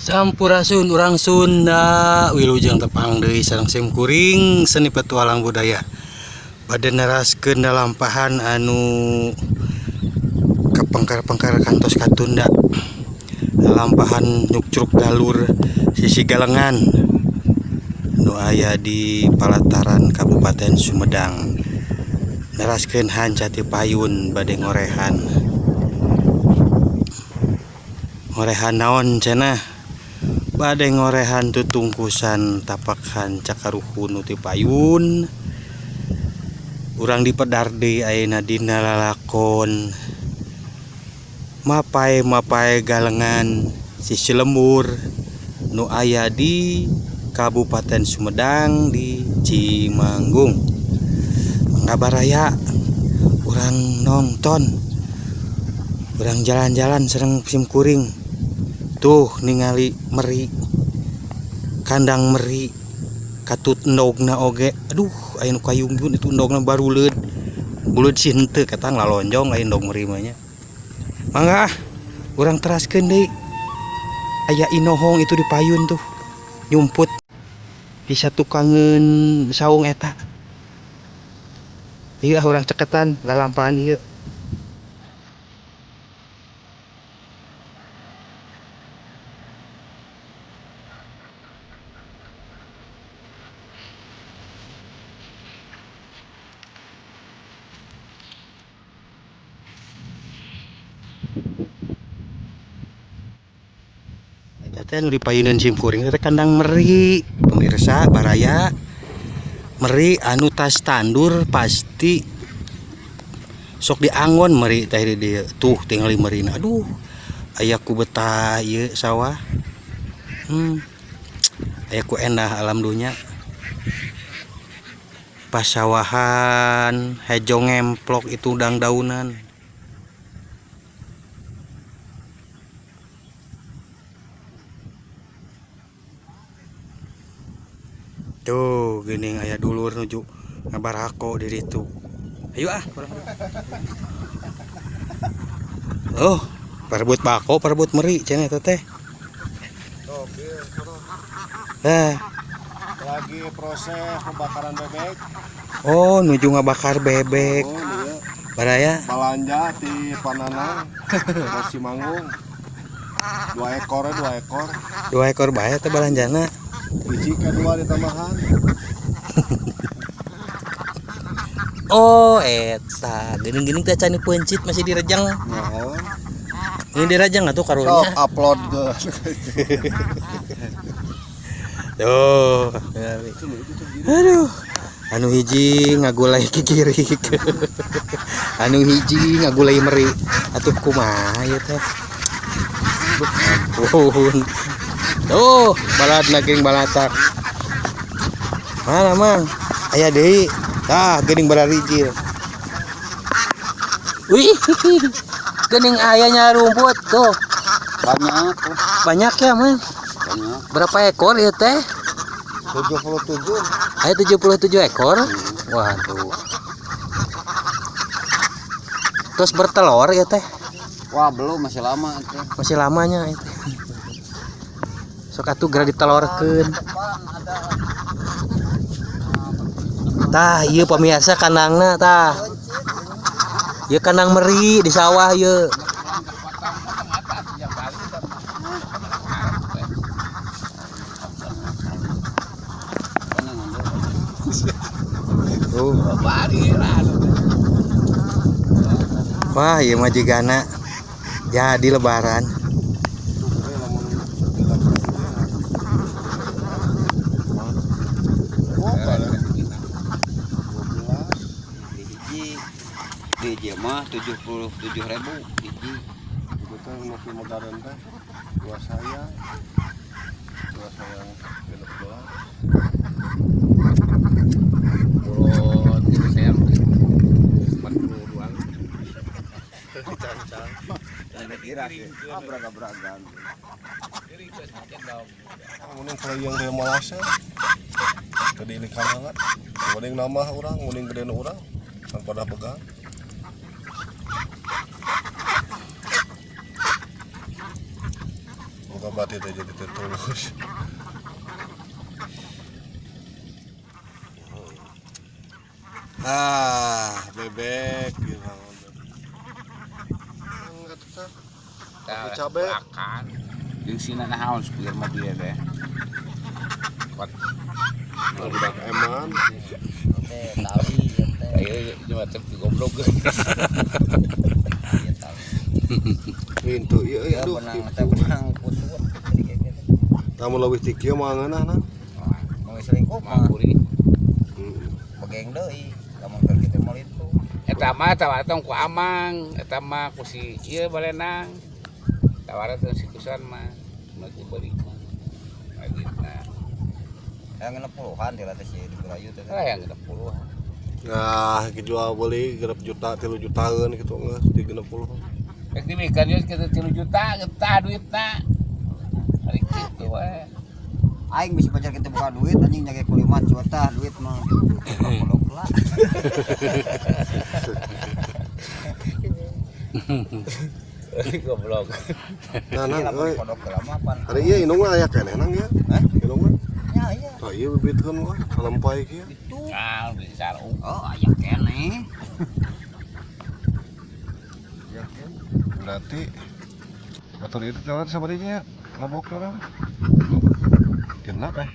Sampurasun urang Sunda, wilujeng tepang deui sareng sim kuring seni petualang budaya. Bade neraskeun lalampahan anu kapengkar-pengkar kantos katunda. Lalampahan nyukcruk galur sisi galengan nu aya di Palataran Kabupaten Sumedang. Neraskeun hanca ti payun bade ngorehan. Ngorehan naon cenah? Bade ngorehan tutungkusan tapak hanca karuhun nu ti payun. Urang dipedar deui ayeuna dina lalakon mapae-mapae galengan sisi lembur nu aya di Kabupaten Sumedang di Cimanggung. Mangga baraya urang nonton, urang jalan-jalan sareng sim kuring. Tuh ningali meri, kandang meri, katut endogna oge. Aduh, aya nu kayunggun itu endogna baruleud. Buleud sih henteu katang lalonjong aya endog meri mah nya. Mangga ah, urang teraskeun deui. Aya inohong itu di payun tuh, nyumput bisa tukangeun saung eta. Ieu ah urang ceketan lalampahan ieu. Teh nu dipayunan sim kuring teh kandang meri, pemirsa baraya. Meri anu tas tandur pasti sok diangon meri teh di dieu. Tuh tingali merina. Aduh, aya ku betah ieu sawah. Aya ku endah alam dunya. Pasawahan hejo ngemplok itu dangdaunan. Tuh geuning aya dulur nuju ngabarako di ditu. Ayo ah. Oh, parebut bako, parebut meri cenah eta teh. Lagi proses pembakaran bebek. Oh, nuju ngabakar bebek. Oh, iya. Baraya. Balanja di Pananang, Cimanggung. Dua ekor, dua ekor. Dua ekor bae teh balanjana. Hiji kedua ditambahan. Oh, eta geuning-geuning teh can dipeuncit masih direjang. Naon? Ini direjang atuh karunya. Sok upload ke. Tuh. Aduh. Anu hiji ngagulai kikirik. Anu hiji ngagulai meri. Atuh kumaha ieu teh? Ampun. Tuh, balatna geuning balatak. Mana mang? Aya deui. Tah, geuning bararijil. Wih, geuning ayanya rumput tuh. Banyak. Banyak ya, Mang? Banyak. Berapa ekor ya teh? 77. Aya 77 ekor. Waduh. Terus bertelur ya teh? Wah, belum, masih lama teh. Masih lamanya itu. Sok atuh geura ditelorkeun. Tah, ieu pamirsa kandangna tah. Ieu kandang meri di sawah ieu. Tuh. Wah, ieu mah jigana jadi lebaran. Di mah 77.000 hiji. Itu teh nu modern teh dua saya. Dua saya 16. Puluh tilu saya 42. Cancang. Ah, beraga-beragan. Mending kalau yang dia malasa. Tadi ini kalangan. Mending nambah orang, mending gede nu urang. Tanpa dah pegang. Boga Berarti teh jadi teh tulus. Ah, bebek gitu. Pakai cabe. Akan. Jeung sina naon supir mobil teh. Kuat. Budak eman. Teh tali ya teh. Ayo cuma teh goblok. Iya tali. Pintu ieu euy Ya aduh. benang teh benang kusut. Jadi kayak gitu. Tamu leuwih ti kieu mah ngeunah na. Mau selingkuh mah Mangkuri. Begeng deui. Lamun keur kitu mah itu. Eta mah tawar tong ku amang, eta mah ku si ieu balenang. Tawar tong si kusan mah, mah ku beulik mah. Lagi nah, Yang 60-an dia teh si di Berayu teh. lah yang 60-an. Nah, jual beli genep juta, 3 jutaan gitu geus di 60. Rek dibikeun ieu kitu 3 juta, getah duitna. Hari kitu we. Aing bisa pacar kita buka duit anjing jaga ku 5 juta duit mah. Kodok lah. Goblok. Nah, nang Lamun euy. kodok lah mah pan. Hari ieu indungna aya keneh nang ya. Hah? Indungna. Ya iya. Tah ieu bibitkeun wah, kalempai kieu. Itu. Ah, di sarung. Oh, aya keneh. Ya kan. Berarti motor itu jalan sama dia nya. Labok orang. Genap eh.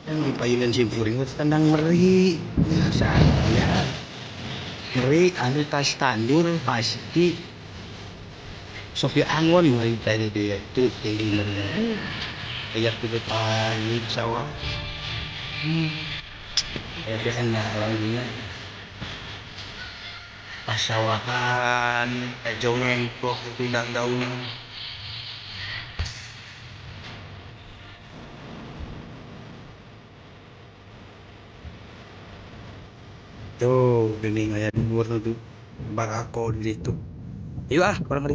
Yang dipayungan simpuring itu tandang meri. Biasa ya. Meri anu tas tandur pasti sok angon meri tadi dia itu tinggi meri. Kayak di depan sawah. Kayak enak lagunya. Pasawahan, jongeng, pindang daun. Tuh, gini aya dhuwur tuh barako di ditu. Ayo ah, urang.